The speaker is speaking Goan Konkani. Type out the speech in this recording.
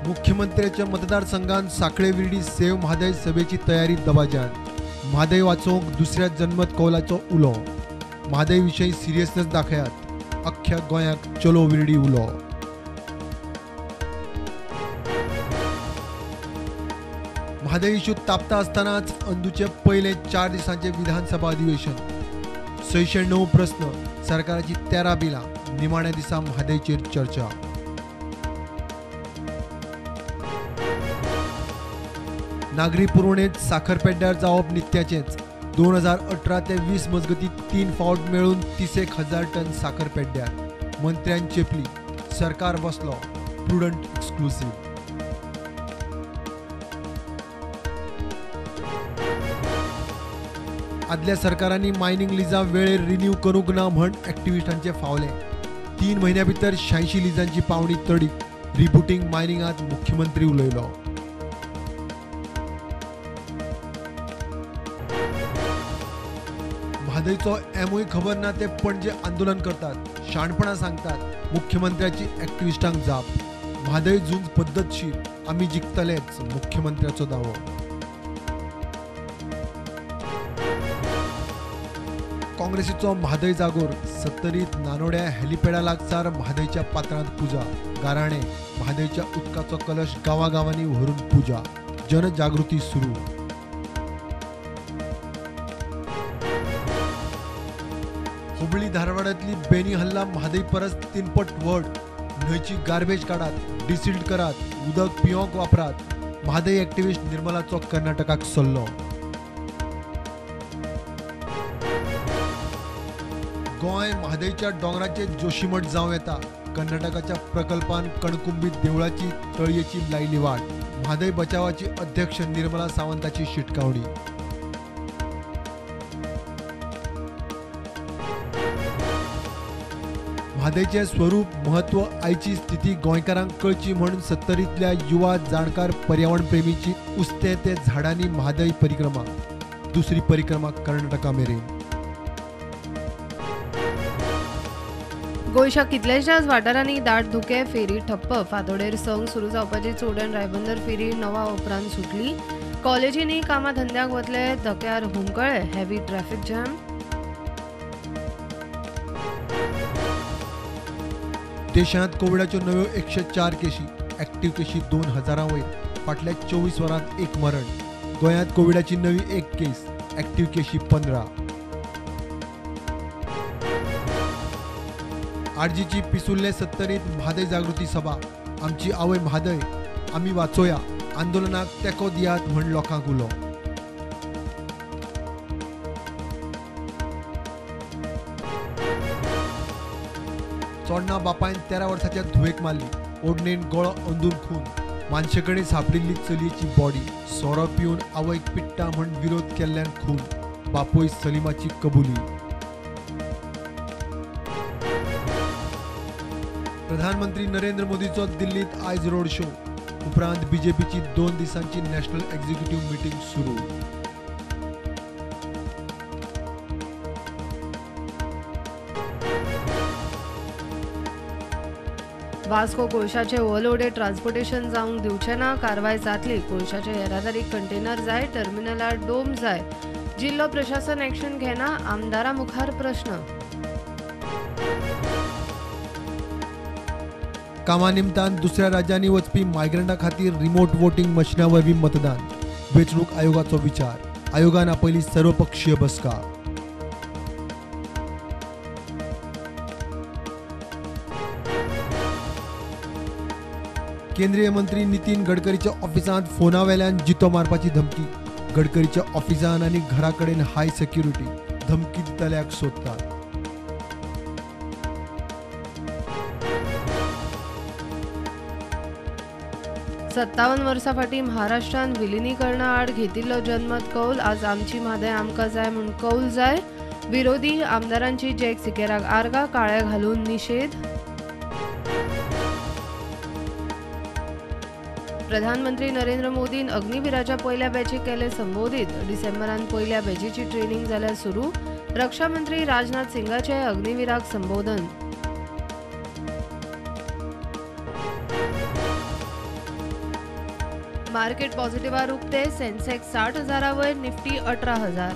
मुख्यमंत्र्याच्या मतदारसंघात साखळे विर्डी सेव्ह म्हादय सभेची तयारी दबाज्यान. म्हादय वाचोवंक दुसऱ्या जनमत कौलाचो उलो. म्हादय विशयी सिरियसनेस दाखयात, अख्ख्या गोंयाक चलो विर्डी उलो. म्हादय इश्यू तापता आसतनाच अंदूचे पयले 4 दिसांचे विधानसभा अधिवेशन. 609 प्रस्न, सरकाराची 13 बिलां, निमाण्या दिसा म्हादयचेर चर्चा. नागरी पुरवणेंत साखर पेड्ड्यार जावप नित्याचेंच. 2018 ते 20 मजगती 3 फावट मेळून 31,000 टन साखर पेड्ड्यार. मंत्र्यान चेपली, सरकार बसलो, प्रुडंट एक्सक्लुसीव. आदल्या सरकारांनी मायनिंग लिजां वेळेर रिन्यू करूंक ना म्हण एक्टिविस्टांचे फावले. 3 म्हयन्या भितर 86 लिजांची पावणी तडीक. रिबुटींग मायनिंगांत मुख्यमंत्री उलयलो. म्हादयचो एमूय खबर ना ते पणजे आंदोलन करतात, शाणपणां सांगतात. मुख्यमंत्र्याची एक्टिविस्टांक जाप. म्हादय झूंज पद्दतशीर, आमी जिखतलेच, मुख्यमंत्र्याचो दावो. काँग्रेसीचो म्हादय जागोर. सत्तरीत नानोड्या हेलिपॅडा लागसार म्हादयच्या पात्रांत पुजा. गाराणे, म्हादयच्या उदकाचो कलश गांवागांवांनी व्हरून पुजा. जनजागृती सुरू. हुबळी धारवाडांतली बेनी हल्ला म्हादय परस 3 पट व्हड. न्हंयची गार्बेज काडात, डिसिल्ट करात, उदक पियोंक वापरात. म्हादय एक्टिविस्ट निर्मलाचो कर्नाटकाक सल्लो. गोंय म्हादयच्या दोंगराचे जोशीमठ जावं येता. कर्नाटकाच्या प्रकल्पान कणकुंबी देवळाची तळयेची लायली वाट. म्हादय बचावाची अध्यक्ष निर्मला सावंताची शिटकावणी. म्हादयचें स्वरूप, म्हत्व, आयची स्थिती गोंयकारांक कळची म्हूण सत्तरींतल्या युवा जाणकार पर्यावरण प्रेमीची उस्तें ते झाडांनी म्हादय परिक्रमा. दुसरी परिक्रमा कर्नाटका मेरेन. गोंयच्या कितल्याशाच वाठारांनी दाट धुके, फेरी ठप्प. फांतोडेर 6 सुरू जावपाची चोडण रायबंदर फेरी 9 उपरांत सुटली. कॉलेजींनी कामा धंद्याक वतले धक्यार हुमकळे, हेवी ट्रॅफिक जॅम. देशांत कोविडाच्यो नव्यो 104 केशी, ऍक्टिव्ह केशी 2000 वयर. फाटल्या 24 वरांत 1 मरण. गोंयांत कोविडाची नवी 1 केस, ऍक्टिव्ह केशी 15. आरजीची पिसुल्ले सत्तरीत म्हादय जागृती सभा. आमची आवय म्हादय, आमी वाचोया, आंदोलनाक तेंको दियात म्हण लोकांक उलो. चोडणा बापायन 13 वर्साच्या धुवेक मारली, ओडणेन गळो अंदून खून. मानशे कडेन सांपडिल्ली चलयेची बॉडी. सोरो पिवन आवयक पिट्टा म्हण विरोध केल्ल्यान खून. बापूय सलीमाची कबुली. प्रधानमंत्री नरेंद्र मोदीचो दिल्लीत आयज रोड शो. उपरांत बीजेपीची 2 दिसांची नॅशनल एक्झिक्युटिव्ह मिटींग सुरू. वास्को कोळशाचे ओव्हरलोडेड ट्रान्सपोर्टेशन जावंक दिवचें ना, कारवाय जातली. कोळशाचे येरादारीक कंटेनर जाय, टर्मिनलार डोम जाय. जिल्लो प्रशासन एक्शन घेना, आमदारा मुखार प्रश्न. कामा निमतान दुसऱ्या राज्यांनी वचपी मायग्रंटा खातीर रिमोट वोटिंग मशिना वरवीं मतदान. वेंचणूक आयोगाचो विचार. आयोगान आपयली सर्वपक्षीय बसका. केंद्रीय मंत्री नितीन गडकरीच्या ऑफिसांत फोना वेल्यान जितो मारपाची धमकी. गडकरीच्या ऑफिसान आनी घरा कडेन हाय सेक्युरिटी. धमकी दितल्याक सोदतात. 57 वर्सां फाटीं महाराष्ट्रान विलिनीकरणा आड घेतिल्लो जनमत कौल आज आमची म्हादय आमकां जाय म्हूण कौल जाय. विरोधी आमदारांची जॅक सिकेराक आर्गां, काळे घालून निशेध. प्रधानमंत्री नरेंद्र मोदीन अग्निवीराच्या पयल्या बॅचीक केले संबोधीत. डिसेंबरान पयल्या बॅचीची ट्रेनिंग जाल्यार सुरू. रक्षा मंत्री राजनाथ सिंगाचे अग्निवीराक संबोधन. मार्केट पॉझिटिव्हार उक्ते. सेन्सेक्स 60,000 वयर, निफ्टी 18,000.